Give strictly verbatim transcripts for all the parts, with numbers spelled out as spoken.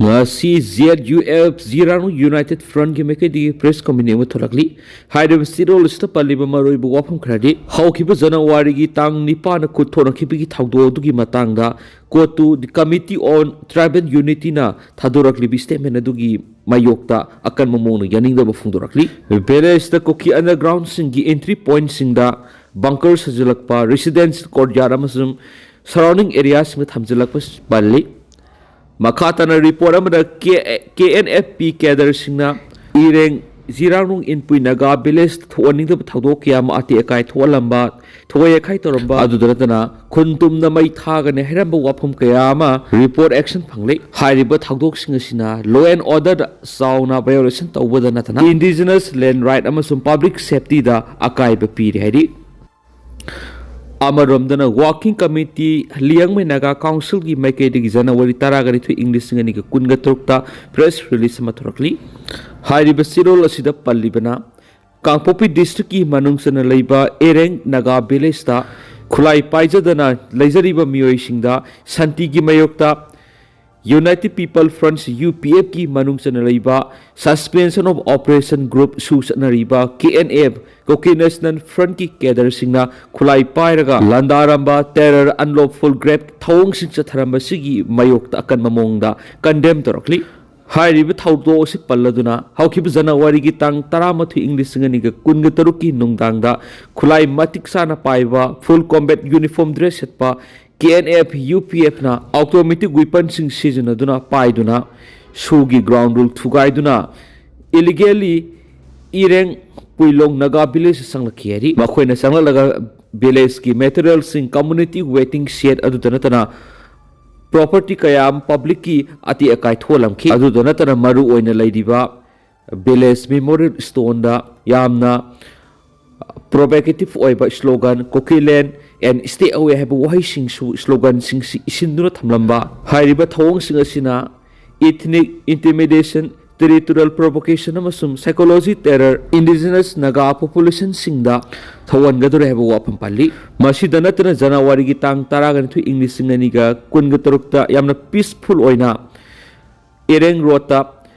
ꯉꯁꯤ Z U F ꯖꯤꯔꯥꯡ United ꯐ꯭ꯔꯟꯒꯤ ꯃꯥꯏꯀꯩꯗꯒꯤ press commit ꯑꯃ ꯊꯣꯛꯂꯛꯂꯤ꯫ ꯍꯥꯏꯔꯤꯕ ꯆꯦꯔꯣꯜ ꯑꯁꯤꯗ ꯄꯜꯂꯤꯕ ꯃꯔꯨꯑꯣꯏꯕ ꯋꯥꯐꯝ ꯈꯔꯗꯤ, ꯍꯧꯈꯤꯕ ꯖꯅꯋꯥꯔꯤꯒꯤ ꯇꯥꯡ ꯅꯤꯄꯥꯟꯗ ꯈꯨꯠ ꯊꯣꯛꯅꯈꯤꯕꯒꯤ ꯊꯧꯗꯣꯛ ꯑꯗꯨꯒꯤ ꯃꯇꯥꯡꯗ COTU the committee on tribal ꯌꯨꯅꯤꯇꯤꯅ ꯊꯥꯗꯣꯔꯛꯂꯤꯕ ꯁ꯭ꯇꯦꯠꯃꯦꯟ ꯑꯗꯨꯒꯤ ꯃꯥꯌꯣꯛꯇ ꯑꯀꯟꯕ ꯃꯑꯣꯡꯗ ꯌꯥꯅꯤꯡꯗꯕ ꯐꯣꯡꯗꯣꯔꯛꯂꯤ꯫ ꯚꯤꯂꯦꯖꯇ ꯀꯨꯀꯤ ꯑꯟꯗꯔꯒ꯭ꯔꯥꯎꯟꯁꯤꯡꯒꯤ ꯑꯦꯟꯇ꯭ꯔꯤ ꯄꯣꯏꯟꯠꯁꯤꯡꯗ ꯕꯪꯀꯔ ꯁꯥꯖꯤꯜꯂꯛꯄ, ꯔꯦꯁꯤꯗꯦꯟꯁꯤꯌꯦꯜ ꯀꯣꯔꯠꯌꯥꯔꯗ ꯑꯃꯁꯨꯡ ꯁꯔꯥꯎꯟꯗꯤꯡ ꯑꯦꯔꯤꯌꯥꯁꯤꯡꯗ ꯊꯝꯖꯤꯜꯂꯛꯄ ꯄꯜꯂꯤ꯫ ꯃꯈꯥ ꯇꯥꯅ ꯔꯤꯄꯣꯔꯠ ꯑꯃꯗ ꯀꯦ ꯑꯦꯟ ꯑꯦꯐ ꯄꯤ ꯀꯦꯗꯔꯁꯤꯡꯅ ꯏꯔꯦꯡ ꯖꯤꯔꯥꯡꯅꯨꯡ ꯏꯟꯄꯨꯏ ꯅꯥꯒꯥ ꯚꯤꯂꯦꯖꯇ ꯊꯣꯛꯍꯟꯅꯤꯡꯗꯕ ꯊꯧꯗꯣꯛ ꯀꯌꯥ ꯑꯃ ꯑꯇꯦꯛ ꯑꯀꯥꯏ ꯊꯣꯛꯍꯜꯂꯝꯕ, ꯊꯣꯛꯍꯩ ꯑꯀꯥꯏ ꯇꯧꯔꯝꯕ ꯑꯗꯨꯗ ꯅꯠꯇꯅ ꯈꯨꯟ ꯇꯨꯝꯅ ꯃꯩ ꯊꯥꯒꯅꯤ ꯍꯥꯏꯔꯝꯕ ꯋꯥꯐꯝ ꯀꯌꯥ ꯑꯃ ꯔꯤꯄꯣꯔꯠ ꯑꯦꯛꯁꯟ ꯐꯪꯂꯦ꯫ ꯍꯥꯏꯔꯤꯕ ꯊꯧꯗꯣꯛꯁꯤꯡ ꯑꯁꯤꯅ ꯂꯣ ꯑꯦꯟ ꯑꯣꯔꯗꯔꯗ ꯆꯥꯎꯅ ꯚꯥꯏꯑꯣꯂꯦꯁꯟ ꯇꯧꯕꯗ ꯅꯠꯇꯅ ꯏꯟꯗꯤꯖꯤꯅꯁ ꯂꯦꯟ ꯔꯥꯏꯠ ꯑꯃꯁꯨꯡ ꯄꯕ꯭ꯂꯤꯛ ꯁꯦꯐꯇꯤꯗ ꯑꯀꯥꯏꯕ ꯄꯤꯔꯦ ꯍꯥꯏꯔꯤ꯫ ꯑꯃꯔꯣꯝꯗꯅ ꯋꯥꯔꯀꯤꯡ ꯀꯃꯤꯇꯤ ꯂꯤꯌꯥꯡꯃꯩ ꯅꯥꯒꯥ ꯀꯥꯎꯟꯁꯤꯜꯒꯤ ꯃꯥꯏꯀꯩꯗꯒꯤ ꯖꯅꯋꯥꯔꯤ ꯇꯔꯥꯒ ꯅꯤꯊꯣꯏ, ꯏꯪ ꯂꯤꯁꯤꯡ ꯑꯅꯤꯒ ꯀꯨꯟꯒ ꯇꯔꯨꯛꯇ ꯄ꯭ꯔꯦꯁ ꯔꯤꯂꯤꯁ ꯑꯃ ꯊꯣꯔꯛꯂꯤ꯫ ꯍꯥꯏꯔꯤꯕ ꯆꯦꯔꯣꯜ ꯑꯁꯤꯗ ꯄꯜꯂꯤꯕꯅ ꯀꯥꯡꯄꯣꯛꯄꯤ ꯗꯤꯁꯇ꯭ꯔꯤꯛꯀꯤ ꯃꯅꯨꯡ ꯆꯟꯅ ꯂꯩꯕ ꯑꯦꯔꯦꯡ ꯅꯥꯒꯥ ꯚꯤꯂꯦꯖꯇ ꯈꯨꯠꯂꯥꯏ ꯄꯥꯏꯖꯗꯅ ꯂꯩꯖꯔꯤꯕ ꯃꯤꯑꯣꯏꯁꯤꯡꯗ ꯁꯥꯟꯇꯤꯒꯤ ꯃꯥꯌꯣꯛꯇ ꯌꯨꯅꯥꯏꯇꯦꯗ ꯄꯤꯄꯜ ꯐ꯭ꯔꯟꯠ, ꯌꯨ ꯄꯤ ꯑꯦꯐꯀꯤ ꯃꯅꯨꯡ ꯆꯟꯅ ꯂꯩꯕ ꯁꯁꯄꯦꯟꯁꯟ ꯑꯣꯐ ꯑꯣꯄꯔꯦꯁꯟ ꯒ꯭ꯔꯨꯞ ꯁꯨ ꯆꯠꯅꯔꯤꯕ ꯀꯦ ꯑꯦꯟ ꯑꯦꯐ, ꯀꯨꯀꯤ ꯅꯦꯁꯅꯦꯜ ꯐ꯭ꯔꯟꯠꯀꯤ ꯀꯦꯗꯔꯁꯤꯡꯅ ꯈꯨꯠꯂꯥꯏ ꯄꯥꯏꯔꯒ ꯂꯥꯟꯗꯥꯔꯝꯕ ꯇꯦꯔꯔ, ꯑꯟꯂꯣꯐꯨꯜ ꯒ꯭ꯔꯦꯞ ꯊꯧꯑꯣꯡꯁꯤꯡ ꯆꯠꯊꯔꯝꯕꯁꯤꯒꯤ ꯃꯥꯌꯣꯛꯇ ꯑꯀꯟꯕ ꯃꯑꯣꯡꯗ ꯀꯟꯗꯦꯝ ꯇꯧꯔꯛꯂꯤ꯫ ꯍꯥꯏꯔꯤꯕ ꯊꯧꯗꯣꯛ ꯑꯁꯤ ꯄꯜꯂꯗꯨꯅ ꯍꯧꯈꯤꯕ ꯖꯅꯋꯥꯔꯤꯒꯤ ꯇꯥꯡ ꯇꯔꯥꯃꯥꯊꯣꯏ, ꯏꯪ ꯂꯤꯁꯤꯡ ꯑꯅꯤꯒ ꯀꯨꯟꯒ ꯇꯔꯨꯛꯀꯤ ꯅꯨꯡꯗꯥꯡꯗ ꯈꯨꯠꯂꯥꯏ ꯃꯇꯤꯛ ꯆꯥꯅ ꯄꯥꯏꯕ, ꯐꯨꯜ ꯀꯣꯝꯕꯦꯠ ꯌꯨꯅꯤꯐꯣꯔꯝ ꯗ꯭ꯔꯦꯁ ꯁꯦꯠꯄ K N F, U P ꯑꯦꯐꯅ ꯑꯣꯇꯣꯃꯦꯇꯤꯛ ꯋꯤꯄꯟꯁꯤꯡ ꯁꯤꯖꯤꯟꯅꯗꯨꯅ ꯄꯥꯏꯗꯨꯅ ꯁꯨꯒꯤ ꯒ꯭ꯔꯥꯎꯟ ꯔꯨꯜ ꯊꯨꯒꯥꯏꯗꯨꯅ ꯏꯂꯤꯒꯦꯜꯂꯤ ꯏꯔꯦꯡ ꯄꯨꯏꯂꯣꯡ ꯅꯥꯒꯥ ꯚꯤꯂꯦꯖ ꯆꯪꯂꯛꯈꯤ ꯍꯥꯏꯔꯤ꯫ ꯃꯈꯣꯏꯅ ꯆꯪꯂꯛꯂꯒ ꯚꯤꯂꯦꯖꯀꯤ ꯃꯦꯇꯔꯤꯌꯦꯜꯁꯤꯡ, ꯀꯝꯃꯨꯅꯤꯇꯤ ꯋꯦꯇꯤꯡ ꯁꯦꯠ ꯑꯗꯨꯇ ꯅꯠꯇꯅ ꯄ꯭ꯔꯣꯄꯔꯇꯤ ꯀꯌꯥ ꯑꯃ ꯄꯕ꯭ꯂꯤꯛꯀꯤ ꯑꯇꯦꯛ ꯑꯀꯥꯏ ꯊꯣꯛꯍꯜꯂꯝꯈꯤ꯫ ꯑꯗꯨꯗ ꯅꯠꯇꯅ ꯃꯔꯨ ꯑꯣꯏꯅ ꯂꯩꯔꯤꯕ ꯚꯤꯂꯦꯖ ꯃꯦꯃꯣꯔꯤꯌꯦꯜ ꯁ꯭ꯇꯣꯟꯗ ꯌꯥꯝꯅ ꯄ꯭ꯔꯣꯚꯣꯀꯦꯇꯤꯚ ꯑꯣꯏꯕ ꯁ꯭ꯂꯣꯒꯥꯟ "ꯀꯨꯀꯤꯂꯦꯟ ꯑꯦꯟ ꯁ꯭ꯇꯦ ꯑꯋꯦ" ꯍꯥꯏꯕ ꯋꯥꯍꯩꯁꯤꯡꯁꯨ, ꯁ꯭ꯂꯣꯒꯥꯟꯁꯤꯡꯁꯤ ꯏꯁꯤꯟꯗꯨꯅ ꯊꯝꯂꯝꯕ꯫ ꯍꯥꯏꯔꯤꯕ ꯊꯧꯑꯣꯡꯁꯤꯡ ꯑꯁꯤꯅ ꯏꯊꯅꯤꯛ ꯏꯟꯇꯤꯃꯤꯗꯦꯁꯟ, ꯇꯦꯔꯤꯇꯣꯔꯤꯌꯦꯜ ꯄ꯭ꯔꯣꯚꯣꯀꯦꯁꯟ ꯑꯃꯁꯨꯡ ꯁꯥꯏꯀꯣꯂꯣꯖꯤ ꯇꯦꯔꯔ ꯏꯟꯗꯤꯖꯤꯅꯁ ꯅꯥꯒꯥ ꯄꯣꯄꯨꯂꯦꯁꯟꯁꯤꯡꯗ ꯊꯧꯍꯟꯒꯗꯧꯔꯦ ꯍꯥꯏꯕ ꯋꯥꯐꯝ ꯄꯜꯂꯤ꯫ ꯃꯁꯤꯗ ꯅꯠꯇꯅ ꯖꯅꯋꯥꯔꯤꯒꯤ ꯇꯥꯡ ꯇꯔꯥꯒ ꯅꯤꯊꯣꯏ, ꯏꯪ ꯂꯤꯁꯤꯡ ꯑꯅꯤꯒ ꯀꯨꯟꯒ ꯇꯔꯨꯛꯇ ꯌꯥꯝꯅ ꯄꯤꯁꯐꯨꯜ ꯑꯣꯏꯅ ꯏꯔꯦꯡ ꯔꯣꯗꯇ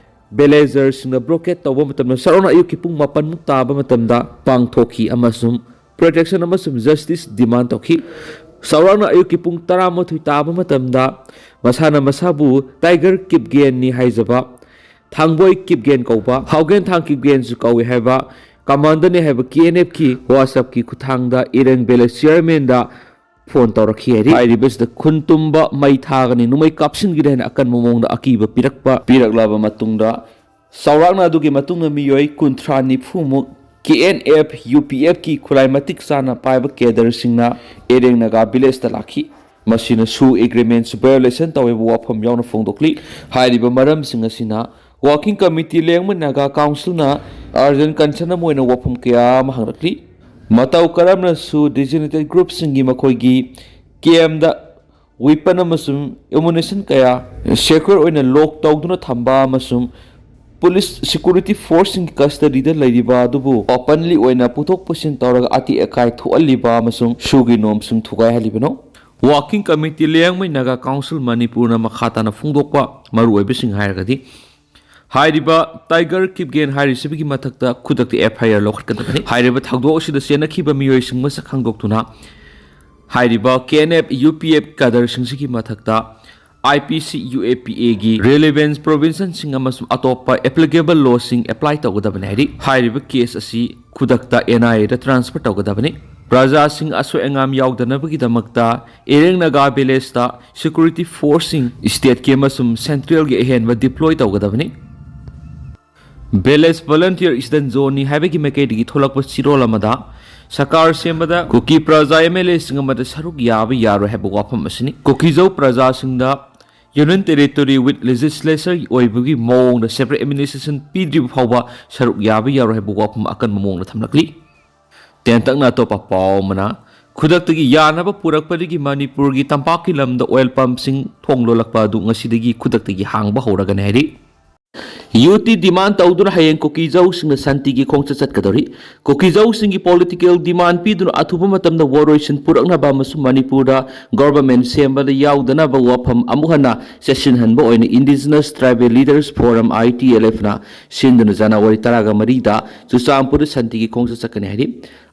ꯚꯤꯂꯦꯖꯔꯁꯤꯡꯅ ꯕ꯭ꯂꯣꯀꯦꯠ ꯇꯧꯕ ꯃꯇꯝꯗ ꯆꯥꯎꯔꯥꯛꯅ ꯑꯌꯨꯛꯀꯤ ꯄꯨꯡ ꯃꯥꯄꯟꯃꯨꯛ ꯇꯥꯕ ꯃꯇꯝꯗ ꯄꯥꯡꯊꯣꯛꯈꯤ ꯑꯃꯁꯨꯡ ꯄ꯭ꯔꯣꯇꯦꯛꯁꯟ ꯑꯃꯁꯨꯡ ꯖꯁꯇꯤꯁ ꯗꯤꯃꯥꯟ ꯇꯧꯈꯤ꯫ ꯆꯥꯎꯔꯥꯛꯅ ꯑꯌꯨꯛꯀꯤ ꯄꯨꯡ ꯇꯔꯥꯃꯥꯊꯣꯏ ꯇꯥꯕ ꯃꯇꯝꯗ ꯃꯁꯥꯅ ꯃꯁꯥꯕꯨ ꯇꯥꯏꯒꯔ ꯀꯤꯞꯒꯦꯟꯅꯤ ꯍꯥꯏꯖꯕ ꯊꯥꯡꯕꯣꯏ ꯀꯤꯞꯒꯦꯟ ꯀꯧꯕ, ꯍꯥꯎꯒꯦꯟ ꯊꯥꯡ ꯀꯤꯞꯒꯦꯟꯁꯨ ꯀꯧꯏ ꯍꯥꯏꯕ ꯀꯃꯥꯟꯗꯔꯅꯤ ꯍꯥꯏꯕ ꯀꯦ ꯑꯦꯟ ꯑꯦꯐꯀꯤ ꯋꯥꯆꯞꯀꯤ ꯈꯨꯠꯊꯥꯡꯗ ꯏꯔꯦꯡ ꯚꯤꯂꯦꯖ ꯆꯤꯌꯔꯃꯦꯟꯗ ꯐꯣꯟ ꯇꯧꯔꯛꯈꯤ ꯍꯥꯏꯔꯤ꯫ ꯍꯥꯏꯔꯤꯕꯁꯤꯗ ꯈꯨꯟ ꯇꯨꯝꯕ, ꯃꯩ ꯊꯥꯒꯅꯤ, ꯅꯣꯡꯃꯩ ꯀꯥꯞꯁꯤꯟꯒꯅꯤ ꯍꯥꯏꯅ ꯑꯀꯟꯕ ꯃꯑꯣꯡꯗ ꯑꯀꯤꯕ ꯄꯤꯔꯛꯄ ꯄꯤꯔꯛꯂꯕ ꯃꯇꯨꯡꯗ, ꯆꯥꯎꯔꯥꯛꯅ ꯑꯗꯨꯒꯤ ꯃꯇꯨꯡꯗ ꯃꯤꯑꯣꯏ ꯀꯨꯟꯊ꯭ꯔꯥ ꯅꯤꯐꯨꯃꯨꯛ ꯀꯦ ꯑꯦꯟ ꯑꯦꯐ ꯌꯨ ꯄꯤ ꯑꯦꯐꯀꯤ ꯈꯨꯠꯂꯥꯏ ꯃꯇꯤꯛ ꯆꯥꯅ ꯄꯥꯏꯕ ꯀꯦꯗꯔꯁꯤꯡꯅ ꯏꯔꯦꯡ ꯅꯥꯒꯥ ꯚꯤꯂꯦꯖꯇ ꯂꯥꯛꯈꯤ꯫ ꯃꯁꯤꯅ ꯁꯨ ꯑꯦꯒ꯭ꯔꯤꯃꯦꯟꯁ ꯚꯥꯏꯑꯣꯂꯦꯁꯟ ꯇꯧꯋꯦꯕ ꯋꯥꯐꯝ ꯌꯥꯎꯅ ꯐꯣꯡꯗꯣꯛꯂꯤ꯫ ꯍꯥꯏꯔꯤꯕ ꯃꯔꯝꯁꯤꯡ ꯑꯁꯤꯅ ꯋꯥꯔꯀꯤꯡ ꯀꯃꯤꯇꯤ ꯂꯦꯡꯃꯩ ꯅꯥꯒꯥ ꯀꯥꯎꯟꯁꯤꯜꯅ ꯑꯔꯖꯦꯟ ꯀꯟꯁꯟ ꯑꯃ ꯑꯣꯏꯅ ꯋꯥꯐꯝ ꯀꯌꯥ ꯑꯃ ꯍꯪꯂꯛꯂꯤ꯫ ꯃꯇꯧ ꯀꯔꯝꯅꯁꯨ ꯗꯤꯖꯤꯒꯅꯦꯇꯦꯗ ꯒ꯭ꯔꯨꯞꯁꯤꯡꯒꯤ ꯃꯈꯣꯏꯒꯤ ꯀꯦꯝꯗ ꯋꯤꯄꯟ ꯑꯃꯁꯨꯡ ꯑꯦꯃꯨꯅꯤꯁꯟ ꯀꯌꯥ ꯁꯦꯀ꯭ꯌꯨꯔ ꯑꯣꯏꯅ ꯂꯣꯛ ꯇꯧꯗꯨꯅ ꯊꯝꯕ ꯑꯃꯁꯨꯡ ꯄꯨꯂꯤꯁ ꯁꯦꯀ꯭ꯌꯨꯔꯤꯇꯤ ꯐꯣꯔꯁꯁꯤꯡꯒꯤ ꯀꯁꯇꯗꯤꯗ ꯂꯩꯔꯤꯕ ꯑꯗꯨꯕꯨ ꯑꯣꯄꯟꯂꯤ ꯑꯣꯏꯅ ꯄꯨꯊꯣꯛ ꯄꯨꯁꯤꯟ ꯇꯧꯔꯒ ꯑꯇꯦꯛ ꯑꯀꯥꯏ ꯊꯣꯛꯍꯜꯂꯤꯕ ꯑꯃꯁꯨꯡ ꯁꯨꯒꯤ ꯅꯣꯝꯁꯤꯡ ꯊꯨꯒꯥꯏꯍꯜꯂꯤꯕꯅꯣ? Working committee Liangmai Naga council ꯃꯅꯤꯄꯨꯔꯅ ꯃꯈꯥ ꯇꯥꯅ ꯐꯣꯡꯗꯣꯛꯄ ꯃꯔꯨꯑꯣꯏꯕꯁꯤꯡ ꯍꯥꯏꯔꯒꯗꯤ, ꯍꯥꯏꯔꯤꯕ ꯇꯥꯏꯒꯔ ꯀꯤꯞꯒꯦꯟ ꯍꯥꯏꯔꯤꯁꯤꯒꯤ ꯃꯊꯛꯇ ꯈꯨꯗꯛꯇ ꯑꯦꯐ ꯑꯥꯏ ꯑꯥꯔ ꯂꯧꯈꯠꯀꯗꯕꯅꯤ꯫ ꯍꯥꯏꯔꯤꯕ ꯊꯧꯗꯣꯛ ꯑꯁꯤꯗ ꯆꯦꯟꯅꯈꯤꯕ ꯃꯤꯑꯣꯏꯁꯤꯡ ꯃꯁꯛ ꯈꯪꯗꯣꯛꯇꯨꯅ ꯍꯥꯏꯔꯤꯕ K N F U P F ꯀꯗꯔꯁꯤꯡꯁꯤꯒꯤ ꯃꯊꯛꯇ ꯑꯥꯏ ꯄꯤ ꯁꯤ ꯌꯨ ꯑꯦ ꯄꯤ ꯑꯦꯒꯤ ꯔꯤꯂꯤꯚꯦꯟꯁ ꯄ꯭ꯔꯣꯚꯤꯟꯁꯟꯁꯤꯡ ꯑꯃꯁꯨꯡ ꯑꯇꯣꯞꯄ ꯑꯦꯄ꯭ꯂꯤꯀꯦꯕꯜ ꯂꯣꯁꯤꯡ ꯑꯦꯄ꯭ꯂꯥꯏ ꯇꯧꯒꯗꯕꯅꯤ ꯍꯥꯏꯔꯤ꯫ ꯍꯥꯏꯔꯤꯕ ꯀꯦꯁ ꯑꯁꯤ ꯈꯨꯗꯛꯇ ꯑꯦꯟ ꯑꯥꯏ ꯑꯦꯗ ꯇ꯭ꯔꯥꯟꯁꯐꯔ ꯇꯧꯒꯗꯕꯅꯤ꯫ ꯄ꯭ꯔꯖꯥꯁꯤꯡ ꯑꯁꯣꯏ ꯑꯉꯥꯝ ꯌꯥꯎꯗꯅꯕꯒꯤꯗꯃꯛꯇ ꯏꯔꯦꯡ ꯅꯥꯒꯥ ꯚꯤꯂꯦꯖꯇ ꯁꯦꯀ꯭ꯌꯨꯔꯤꯇꯤ ꯐꯣꯔꯁꯁꯤꯡ ꯁ꯭ꯇꯦꯠꯀꯤ ꯑꯃꯁꯨꯡ ꯁꯦꯟꯇ꯭ꯔꯦꯜꯒꯤ ꯑꯍꯦꯟꯕ ꯗꯤꯄ꯭ꯂꯣꯏ ꯇꯧꯒꯗꯕꯅꯤ꯫ ꯚꯤꯂꯦꯖ ꯚꯣꯂꯟꯇꯤꯌꯔ ꯏꯁ ꯗꯟ ꯖꯣꯟꯅꯤ ꯍꯥꯏꯕꯒꯤ ꯃꯥꯏꯀꯩꯗꯒꯤ ꯊꯣꯛꯂꯛꯄ ꯆꯤꯔꯣꯜ ꯑꯃꯗ, ꯁꯔꯀꯥꯔ ꯁꯦꯝꯕꯗ ꯀꯨꯀꯤ ꯄ꯭ꯔꯖꯥ ꯑꯦꯝ ꯑꯦꯜ ꯑꯦꯁꯤꯡ ꯑꯃꯗ ꯁꯔꯨꯛ ꯌꯥꯕ ꯌꯥꯔꯣꯏ ꯍꯥꯏꯕ ꯋꯥꯐꯝ ꯑꯁꯤꯅꯤ꯫ ꯀꯨꯀꯤꯖꯧ ꯄ꯭ꯔꯖꯥꯁꯤꯡꯗ Union Territory with Legislature ꯑꯣꯏꯕꯒꯤ ꯃꯑꯣꯡꯗ separate administration ꯄꯤꯗ꯭ꯔꯤꯕ ꯐꯥꯎꯕ ꯁꯔꯨꯛ ꯌꯥꯕ ꯌꯥꯔꯣꯏ ꯍꯥꯏꯕ ꯋꯥꯐꯝ ꯑꯀꯟꯕ ꯃꯑꯣꯡꯗ ꯊꯝꯂꯛꯂꯤ꯫ ꯇꯦꯟꯇꯛꯅ ꯑꯇꯣꯞꯄ ꯄꯥꯎ ꯑꯃꯅ, ꯈꯨꯗꯛꯇꯒꯤ ꯌꯥꯅꯕ ꯄꯨꯔꯛꯄꯗꯒꯤ ꯃꯅꯤꯄꯨꯔꯒꯤ ꯇꯝꯄꯥꯛꯀꯤ ꯂꯝꯗ ꯑꯣꯏꯜ ꯄꯝꯁꯤꯡ ꯊꯣꯡ ꯂꯣꯜꯂꯛꯄ ꯑꯗꯨ ꯉꯁꯤꯗꯒꯤ ꯈꯨꯗꯛꯇꯒꯤ ꯍꯥꯡꯕ ꯍꯧꯔꯒꯅꯤ ꯍꯥꯏꯔꯤ꯫ ꯌꯨꯇꯤ ꯗꯤꯃꯥꯟ ꯇꯧꯗꯨꯅ ꯍꯌꯦꯡ ꯀꯨꯀꯤꯖꯧꯁꯤꯡꯅ ꯁꯥꯟꯇꯤꯒꯤ ꯈꯣꯡꯆꯠ ꯆꯠꯀꯗꯧꯔꯤ꯫ ꯀꯨꯀꯤꯖꯧꯁꯤꯡꯒꯤ ꯄꯣꯂꯤꯇꯤꯀꯦꯜ ꯗꯤꯃꯥꯟ ꯄꯤꯗꯨꯅ ꯑꯊꯨꯕ ꯃꯇꯝꯗ ꯋꯥꯔꯣꯏꯁꯤꯟ ꯄꯨꯔꯛꯅꯕ ꯑꯃꯁꯨꯡ ꯃꯅꯤꯄꯨꯔꯗ ꯒꯣꯚꯔꯟꯃꯦꯟ ꯁꯦꯝꯕꯗ ꯌꯥꯎꯗꯅꯕ ꯋꯥꯐꯝ ꯑꯃꯨꯛ ꯍꯟꯅ ꯆꯦꯠꯁꯤꯟꯍꯟꯕ ꯑꯣꯏꯅ Indigenous Tribal Leaders Forum, ITLF ꯅ ꯁꯤꯟꯗꯨꯅ ꯖꯅꯋꯥꯔꯤ ꯇꯔꯥꯒ ꯃꯔꯤꯗ ꯆꯨꯔꯆꯥꯟꯄꯨꯔꯗ ꯁꯥꯟꯇꯤꯒꯤ ꯈꯣꯡꯆꯠ ꯆꯠꯀꯅꯤ ꯍꯥꯏꯔꯤ꯫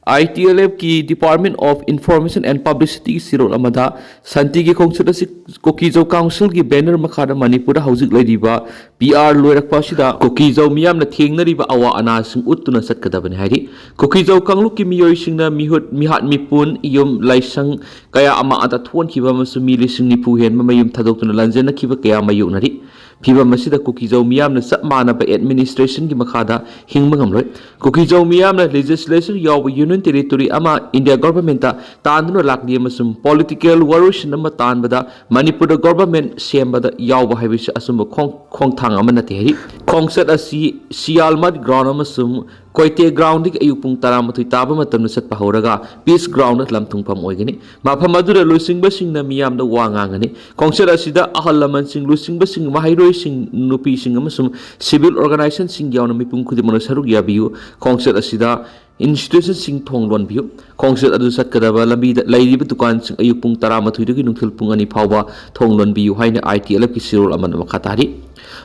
ITLF ꯀꯤ Department of Information and Publicity ꯒꯤ ꯆꯦꯔꯣꯜ ꯑꯃꯗ ꯁꯥꯟꯇꯤꯒꯤ ꯈꯣꯡꯆꯠ ꯑꯁꯤ ꯀꯨꯀꯤꯖꯧ ꯀꯥꯎꯟꯁꯤꯜꯒꯤ ꯕꯦꯅꯔ ꯃꯈꯥꯗ ꯃꯅꯤꯄꯨꯔꯗ ꯍꯧꯖꯤꯛ ꯂꯩꯔꯤꯕ ꯄꯤ ꯑꯥꯔ ꯂꯣꯏꯔꯛꯄ ꯑꯁꯤꯗ ꯀꯨꯀꯤꯖꯧ ꯃꯤꯌꯥꯝꯅ ꯊꯦꯡꯅꯔꯤꯕ ꯑꯋꯥ ꯑꯅꯥꯁꯤꯡ ꯎꯠꯇꯨꯅ ꯆꯠꯀꯗꯕꯅꯤ ꯍꯥꯏꯔꯤ꯫ ꯀꯨꯀꯤꯖꯧ ꯀꯥꯡꯂꯨꯞꯀꯤ ꯃꯤꯑꯣꯏꯁꯤꯡꯅ ꯃꯤꯍꯨꯠ, ꯃꯤꯍꯥꯠ ꯃꯤꯄꯨꯟ, ꯌꯨꯝ, ꯂꯥꯏꯁꯪ ꯀꯌꯥ ꯑꯃ ꯑꯗ ꯊꯣꯛꯍꯟꯈꯤꯕ ꯑꯃꯁꯨꯡ ꯃꯤ ꯂꯤꯁꯤꯡ ꯅꯤꯐꯨ ꯍꯦꯟꯕ ꯃꯌꯨꯝ ꯊꯥꯗꯣꯛꯇꯨꯅ ꯂꯥꯟꯖꯦꯟꯅꯈꯤꯕ ꯀꯌꯥ ꯃꯥꯌꯣꯛꯅꯔꯤ꯫ ꯐꯤꯚꯝ ꯑꯁꯤꯗ ꯀꯨꯀꯤꯖꯧ ꯃꯤꯌꯥꯝꯅ ꯆꯞ ꯃꯥꯟꯅꯕ ꯑꯦꯗꯃꯤꯅꯤꯁꯇ꯭ꯔꯦꯁꯟꯒꯤ ꯃꯈꯥꯗ ꯍꯤꯡꯕ ꯉꯝꯂꯣꯏ꯫ ꯀꯨꯀꯤꯖꯧ ꯃꯤꯌꯥꯝꯅ ꯂꯦꯖꯤꯁꯂꯦꯆꯔ ꯌꯥꯎꯕ ꯌꯨꯅꯤꯌꯟ ꯇꯦꯔꯤꯇꯣꯔꯤ ꯑꯃ ꯏꯟꯗꯤꯌꯥ ꯒꯣꯚꯔꯟꯃꯦꯟꯠꯇ ꯇꯥꯟꯗꯨꯅ ꯂꯥꯛꯂꯤ ꯑꯃꯁꯨꯡ ꯄꯣꯂꯤꯇꯤꯀꯦꯜ ꯋꯥꯔꯣꯏꯁꯤꯟ ꯑꯃ ꯇꯥꯟꯕꯗ ꯃꯅꯤꯄꯨꯔꯗ ꯒꯣꯚꯔꯟꯃꯦꯟꯠ ꯁꯦꯝꯕꯗ ꯌꯥꯎꯕ ꯍꯥꯏꯕꯁꯤ ꯑꯆꯨꯝꯕ ꯈꯣꯡ-, ꯈꯣꯡꯊꯥꯡ ꯑꯃ ꯅꯠꯇꯦ ꯍꯥꯏꯔꯤ꯫ ꯈꯣꯡꯆꯠ ꯑꯁꯤ ꯁꯤꯌꯥꯜꯃꯠ ꯒ꯭ꯔꯥꯎꯟ ꯑꯃꯁꯨꯡ ꯀꯣꯏꯇꯦ ꯒ꯭ꯔꯥꯎꯟꯗꯒꯤ ꯑꯌꯨꯛ ꯄꯨꯡ ꯇꯔꯥꯃꯥꯊꯣꯏ ꯇꯥꯕ ꯃꯇꯝꯗ ꯆꯠꯄ ꯍꯧꯔꯒ ꯄꯤꯁ ꯒ꯭ꯔꯥꯎꯟꯗ ꯂꯝꯊꯨꯡꯐꯝ ꯑꯣꯏꯒꯅꯤ꯫ ꯃꯐꯝ ꯑꯗꯨꯗ ꯂꯨꯆꯤꯡꯕꯁꯤꯡꯅ ꯃꯤꯌꯥꯝꯗ ꯋꯥ ꯉꯥꯡꯒꯅꯤ꯫ ꯈꯣꯡꯆꯠ ꯑꯁꯤꯗ ꯑꯍꯜ ꯂꯃꯟꯁꯤꯡ, ꯂꯨꯆꯤꯡꯕꯁꯤꯡ, ꯃꯍꯩꯔꯣꯏꯁꯤꯡ, ꯅꯨꯄꯤꯁꯤꯡ ꯑꯃꯁꯨꯡ ꯁꯤꯚꯤꯜ ꯑꯣꯔꯒꯅꯥꯏꯖꯦꯁꯟꯁꯤꯡ ꯌꯥꯎꯅ ꯃꯤꯄꯨꯝ ꯈꯨꯗꯤꯡꯃꯛꯅ ꯁꯔꯨꯛ ꯌꯥꯕꯤꯌꯨ꯫ ꯈꯣꯡꯆꯠ ꯑꯁꯤꯗ ꯏꯟꯁꯇꯤꯇ꯭ꯌꯨꯁꯟꯁꯤꯡ ꯊꯣꯡ ꯂꯣꯟꯕꯤꯌꯨ꯫ ꯈꯣꯡꯆꯠ ꯑꯗꯨ ꯆꯠꯀꯗꯕ ꯂꯝꯕꯤꯗ ꯂꯩꯔꯤꯕ ꯗꯨꯀꯥꯟꯁꯤꯡ ꯑꯌꯨꯛ ꯄꯨꯡ ꯇꯔꯥꯃꯥꯊꯣꯏꯗꯒꯤ ꯅꯨꯡꯊꯤꯜ ꯄꯨꯡ ꯑꯅꯤ ꯐꯥꯎꯕ ꯊꯣꯡ ꯂꯣꯟꯕꯤꯌꯨ ꯍꯥꯏꯅ ITLF ꯀꯤ ꯆꯦꯔꯣꯜ ꯑꯃꯅ ꯃꯈꯥ ꯇꯥꯔꯤ꯫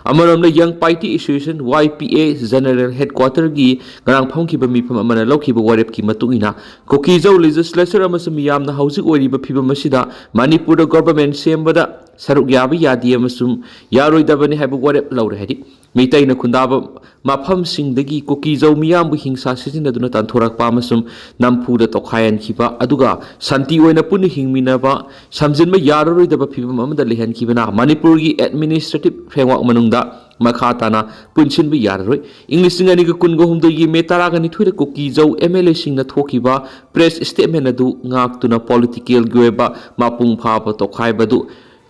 ꯑꯃꯔꯣꯝꯗ, ꯌꯪ ꯄꯥꯏꯇꯤ ꯑꯦꯁꯣꯁꯤꯌꯦꯁꯟ, YPA, ꯖꯦꯅꯔꯦꯜ ꯍꯦꯗꯀ꯭ꯋꯥꯇꯔꯒꯤ ꯉꯔꯥꯡ ꯐꯝꯈꯤꯕ ꯃꯤꯐꯝ ꯑꯃꯅ ꯂꯧꯈꯤꯕ ꯋꯥꯔꯦꯞꯀꯤ ꯃꯇꯨꯡ ꯏꯟꯅ, ꯀꯨꯀꯤꯖꯧ ꯂꯦꯖꯤꯁꯂꯦꯆꯔ ꯑꯃꯁꯨꯡ ꯃꯤꯌꯥꯝꯅ ꯍꯧꯖꯤꯛ ꯑꯣꯏꯔꯤꯕ ꯐꯤꯕꯝ ꯑꯁꯤꯗ ꯃꯅꯤꯄꯨꯔꯗ ꯒꯣꯚꯔꯟꯃꯦꯟꯠ ꯁꯦꯝꯕꯗ ꯁꯔꯨꯛ ꯌꯥꯕ ꯌꯥꯗꯦ ꯑꯃꯁꯨꯡ ꯌꯥꯔꯣꯏꯗꯕꯅꯤ ꯍꯥꯏꯕ ꯋꯥꯔꯦꯞ ꯂꯧꯔꯦ ꯍꯥꯏꯔꯤ꯫ ꯃꯤꯇꯩꯅ ꯈꯨꯟꯗꯥꯕ ꯃꯐꯝꯁꯤꯡꯗꯒꯤ ꯀꯨꯀꯤꯖꯧ ꯃꯤꯌꯥꯝꯕꯨ ꯍꯤꯡꯁꯥ ꯁꯤꯖꯤꯟꯅꯗꯨꯅ ꯇꯥꯟꯊꯣꯔꯛꯄ ꯑꯃꯁꯨꯡ ꯅꯝꯐꯨꯗ ꯇꯣꯈꯥꯏꯍꯟꯈꯤꯕ, ꯑꯗꯨꯒ ꯁꯥꯟꯇꯤ ꯑꯣꯏꯅ ꯄꯨꯟꯅ ꯍꯤꯡꯃꯤꯟꯅꯕ ꯁꯝꯖꯤꯟꯕ ꯌꯥꯔꯔꯣꯏꯗꯕ ꯐꯤꯕꯝ ꯑꯃꯗ ꯂꯩꯍꯟꯈꯤꯕꯅ ꯃꯅꯤꯄꯨꯔꯒꯤ ꯑꯦꯗꯃꯤꯅꯤꯁꯇ꯭ꯔꯦꯇꯤꯚ ꯐ꯭ꯔꯦꯝꯋꯥꯔꯛ ꯃꯅꯨꯡꯗ ꯃꯈꯥ ꯇꯥꯅ ꯄꯨꯟꯁꯤꯟꯕ ꯌꯥꯔꯔꯣꯏ꯫ ꯏꯪ ꯂꯤꯁꯤꯡ ꯑꯅꯤꯒ ꯀꯨꯟꯒ ꯍꯨꯝꯗꯣꯏꯒꯤ ꯃꯦ ꯇꯔꯥꯒ ꯅꯤꯊꯣꯏꯗ ꯀꯨꯀꯤꯖꯧ MLA ꯁꯤꯡꯅ ꯊꯣꯛꯈꯤꯕ ꯄ꯭ꯔꯦꯁ ꯁ꯭ꯇꯦꯠꯃꯦꯟꯠ ꯑꯗꯨ ꯉꯥꯛꯇꯨꯅ ꯄꯣꯂꯤꯇꯤꯀꯦꯜꯒꯤ ꯑꯣꯏꯕ ꯃꯄꯨꯡ ꯐꯥꯕ ꯇꯣꯈꯥꯏꯕꯗꯨ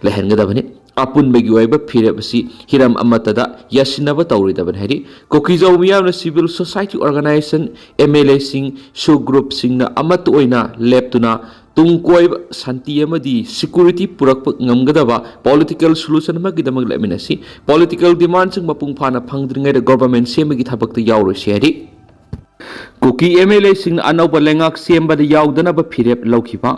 ꯂꯩꯍꯟꯒꯗꯕꯅꯤ꯫ ꯑꯄꯨꯟꯕꯒꯤ ꯑꯣꯏꯕ ꯐꯤꯔꯦꯞ ꯑꯁꯤ ꯍꯤꯔꯝ ꯑꯃꯠꯇꯗ ꯌꯥꯁꯤꯟꯅꯕ ꯇꯧꯔꯣꯏꯗꯕꯅꯤ ꯍꯥꯏꯔꯤ꯫ ꯀꯨꯀꯤꯖꯧ ꯃꯤꯌꯥꯝꯅ ꯁꯤꯚꯤꯜ ꯁꯣꯁꯥꯏꯇꯤ ꯑꯣꯔꯒꯅꯥꯏꯖꯦꯁꯟ, MLA ꯁꯤꯡ, ꯁꯨ ꯒ꯭ꯔꯨꯞꯁꯤꯡꯅ ꯑꯃꯠꯇ ꯑꯣꯏꯅ ꯂꯦꯞꯇꯨꯅ ꯇꯨꯡ ꯀꯣꯏꯕ, ꯁꯥꯟꯇꯤ ꯑꯃꯗꯤ ꯁꯦꯀ꯭ꯌꯨꯔꯤꯇꯤ ꯄꯨꯔꯛꯄ ꯉꯝꯒꯗꯕ ꯄꯣꯂꯤꯇꯤꯀꯦꯜ ꯁꯣꯂꯨꯁꯟ ꯑꯃꯒꯤꯗꯃꯛ ꯂꯦꯞꯃꯤꯟꯅꯁꯤ꯫ ꯄꯣꯂꯤꯇꯤꯀꯦꯜ ꯗꯤꯃꯥꯟꯁꯤꯡ ꯃꯄꯨꯡ ꯐꯥꯅ ꯐꯪꯗ꯭ꯔꯤꯉꯩꯗ ꯒꯣꯚꯔꯟꯃꯦꯟꯠ ꯁꯦꯝꯕꯒꯤ ꯊꯕꯛꯇ ꯌꯥꯎꯔꯣꯏꯁꯤ ꯍꯥꯏꯔꯤ꯫ ꯀꯨꯀꯤ ꯑꯦꯝ ꯑꯦꯜ ꯑꯦꯁꯤꯡꯅ ꯑꯅꯧꯕ ꯂꯩꯉꯥꯛ ꯁꯦꯝꯕꯗ ꯌꯥꯎꯗꯅꯕ ꯐꯤꯔꯦꯞ ꯂꯧꯈꯤꯕ꯫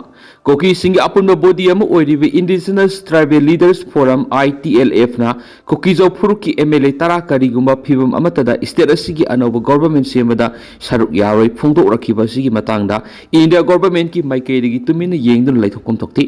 ꯀꯨꯀꯤꯁꯤꯡꯒꯤ ꯑꯄꯨꯟꯕ ꯕꯣꯗꯤ ꯑꯃ ꯑꯣꯏꯔꯤꯕ Indigenous Tribal Leaders Forum, I T L F, ꯅ ꯀꯨꯀꯤꯖꯧ ꯐꯨꯔꯨꯞꯀꯤ ꯑꯦꯝ ꯑꯦꯜ ꯑꯦ ꯇꯔꯥ ꯀꯔꯤꯒꯨꯝꯕ ꯐꯤꯕꯝ ꯑꯃꯠꯇꯗ ꯁ꯭ꯇꯦꯠ ꯑꯁꯤꯒꯤ ꯑꯅꯧꯕ ꯒꯣꯚꯔꯟꯃꯦꯟꯠ ꯁꯦꯝꯕꯗ ꯁꯔꯨꯛ ꯌꯥꯔꯣꯏ ꯐꯣꯡꯗꯣꯛꯂꯛꯈꯤꯕ ꯑꯁꯤꯒꯤ ꯃꯇꯥꯡꯗ ꯏꯟꯗꯤꯌꯥ ꯒꯣꯚꯔꯟꯃꯦꯟꯠꯀꯤ ꯃꯥꯏꯀꯩꯗꯒꯤ ꯇꯨꯃꯤꯟꯅ ꯌꯦꯡꯗꯨꯅ ꯂꯩꯊꯣꯛꯐꯝ ꯊꯣꯛꯇꯦ꯫